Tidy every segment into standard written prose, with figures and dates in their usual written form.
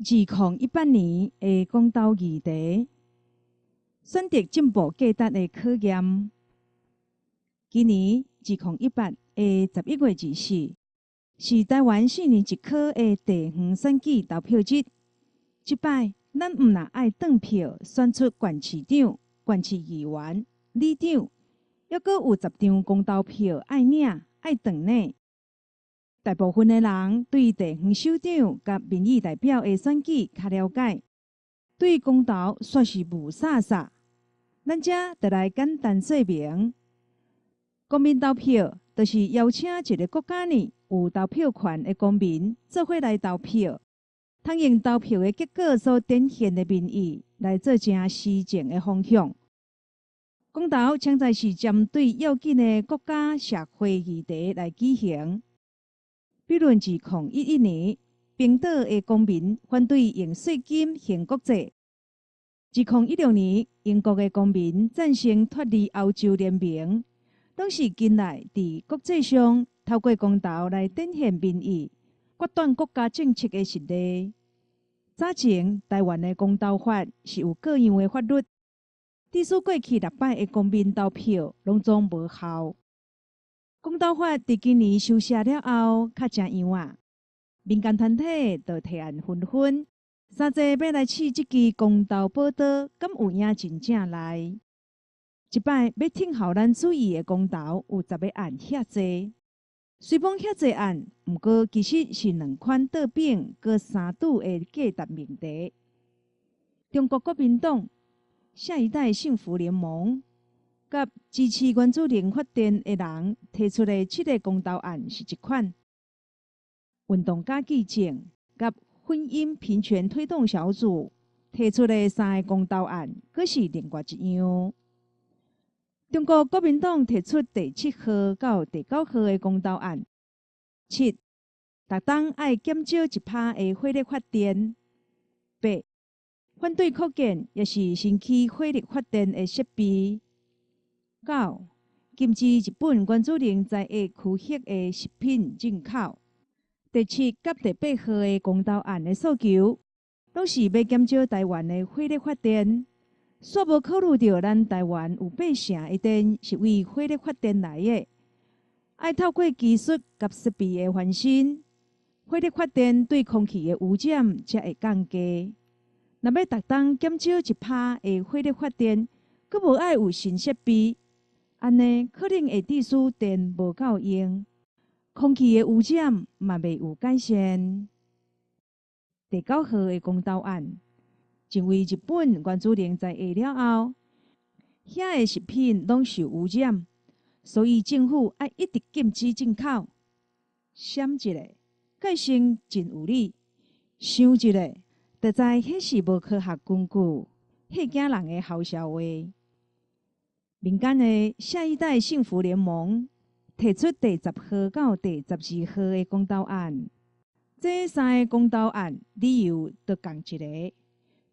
2018年的公投議題，選擇進步價值的考驗。今年2018的11月24，是台灣4年一考的地方選舉投票日。這擺，咱毋但愛轉票選出縣市長、縣市議員、里長，猶閣有10張公投票愛領、愛轉呢。大部分的人對地方首長佮民意代表的選舉較了解，對公投煞是霧煞煞。咱遮就來簡單說明，公民投票就是邀請一个國家內有投票權的公民做伙來投票，通用投票的結果所展現的民意來做成施政的方向。公投常在是針對要緊的國家社會議題來舉行。比如2011年，冰島的公民反對用稅金還國債；2016年，英國的公民贊成脫離歐洲聯盟，攏是近來佇國際上透過公投來展現民意、決斷國家政策的實例。早前台灣的公投法是有各樣的法律，致使過去六擺的公民投票攏總無效。公投法佇今年修寫了後，較成樣啊！民間團體就提案紛紛，三濟欲來試這支公投寶刀，敢有影真正來？這擺欲聽候咱注意的公投有十个案遐濟，雖罔遐濟案，毋過其實是兩款倒反閣三拄的價值命題。中國國民黨、下一代幸福聯盟佮支持原子能發電的人提出的七个公投案是一款。運動家記者佮婚姻平權推動小組提出的三个公投案，閣是另外一樣。中國國民黨提出第七號到第九號的公投案，七，逐冬愛減少1%的火力發電；八，反對擴建抑是新起火力發電的設備；九，禁止日本原子能在野區域的食品進口。第七佮第八號的公投案的訴求，攏是欲減少台灣的火力發電，煞無考慮著咱台灣有八成的電是為火力發電來的。愛透過技術佮設備的翻新，火力發電對空氣的污染才會降低。若欲逐冬減少1%的火力發電，閣無愛有新設備，按呢可能會致使電無夠用，空氣的污染嘛袂有改善。第九號的公投案，認為日本原子能在下了後，遐的食品攏受污染，所以政府愛一直禁止進口。閃一下，解釋真有理；想一下，就知彼是無科學根據、嚇驚人的嘐笑話。民間的下一代幸福聯盟提出第十號到第十二號的公投案，這三个公投案理由都仝一个，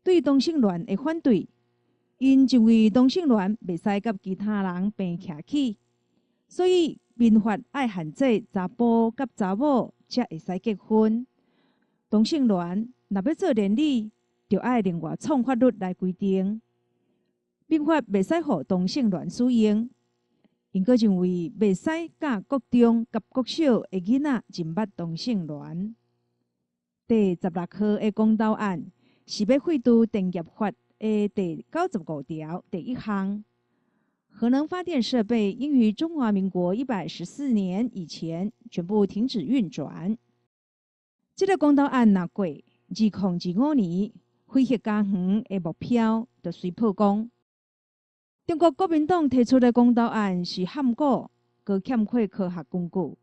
對同性戀的反對。𪜶認為同性戀袂使佮其他人平徛起，所以民法愛限制查埔佮查某才會使結婚。同性戀若欲做連理，就愛另外創法律來規定。民法袂使予同性戀使用，𪜶閣認為袂使教國中佮國小的囡仔認捌同性戀。第十六號的公投案是欲廢除電業法的第95條第一項，核能發電設備應於中華民國114年以前全部停止運轉。這个公投案若過，2025年非核家園的目標就隨破功。中國國民黨提出的公投案是譀古，閣欠缺科學根據。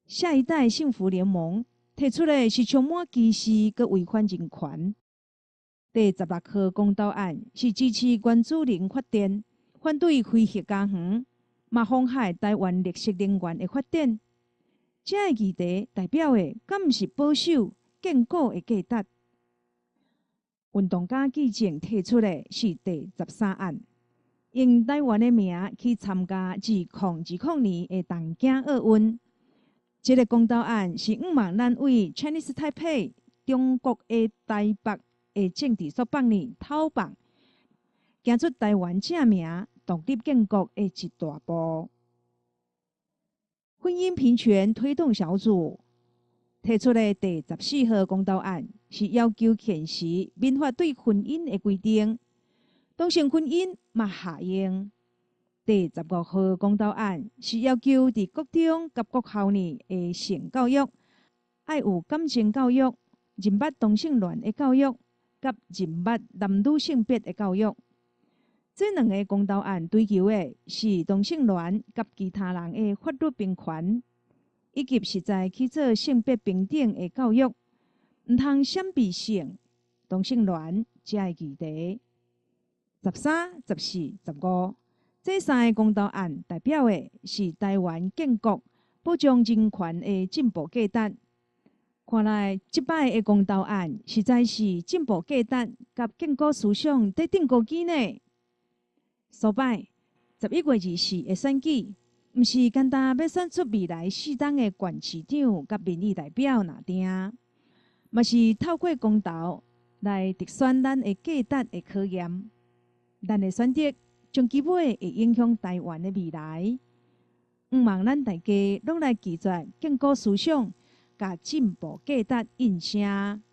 下一代幸福聯盟提出的是充滿歧視閣違反人權。第十六號公投案是支持原子能發電，反對非核家園，嘛妨害台灣綠色能源的發展。這个議題代表的，敢毋是保守堅固的價值？運動家記者提出的是第十三案，用台灣的名去參加2020年的東京奧運。這个公投案是向望咱為 Chinese Taipei 中國的台北的政治束縛呢偷放，行出台灣正名獨立建國的一大步。婚姻平權推動小組提出的第14號公投案，是要求現時民法對婚姻的規定，同性婚姻嘛合用。第15號公投案是要求佇國中佮國校呢的性教育，愛有感情教育、認捌同性戀的教育，佮認捌男女性別的教育。這兩个公投案追求的是同性戀佮其他人的法律平權，以及實在去做性別平等的教育，毋通閃避性、同性戀這个議題。13、14、15，這三个公投案代表的是台灣建國保障人權的進步價值。看來，這擺的公投案實在是進步價值佮建國思想佇釘孤枝呢。所擺11月24的選舉，毋是干焦欲選出未來四冬的縣市長佮民意代表爾定，嘛是透過公投來直選咱的價值的考驗。咱的選擇，終其尾會影響台灣的未來。毋望咱大家攏來拒絕建國思想，共進步價值應聲。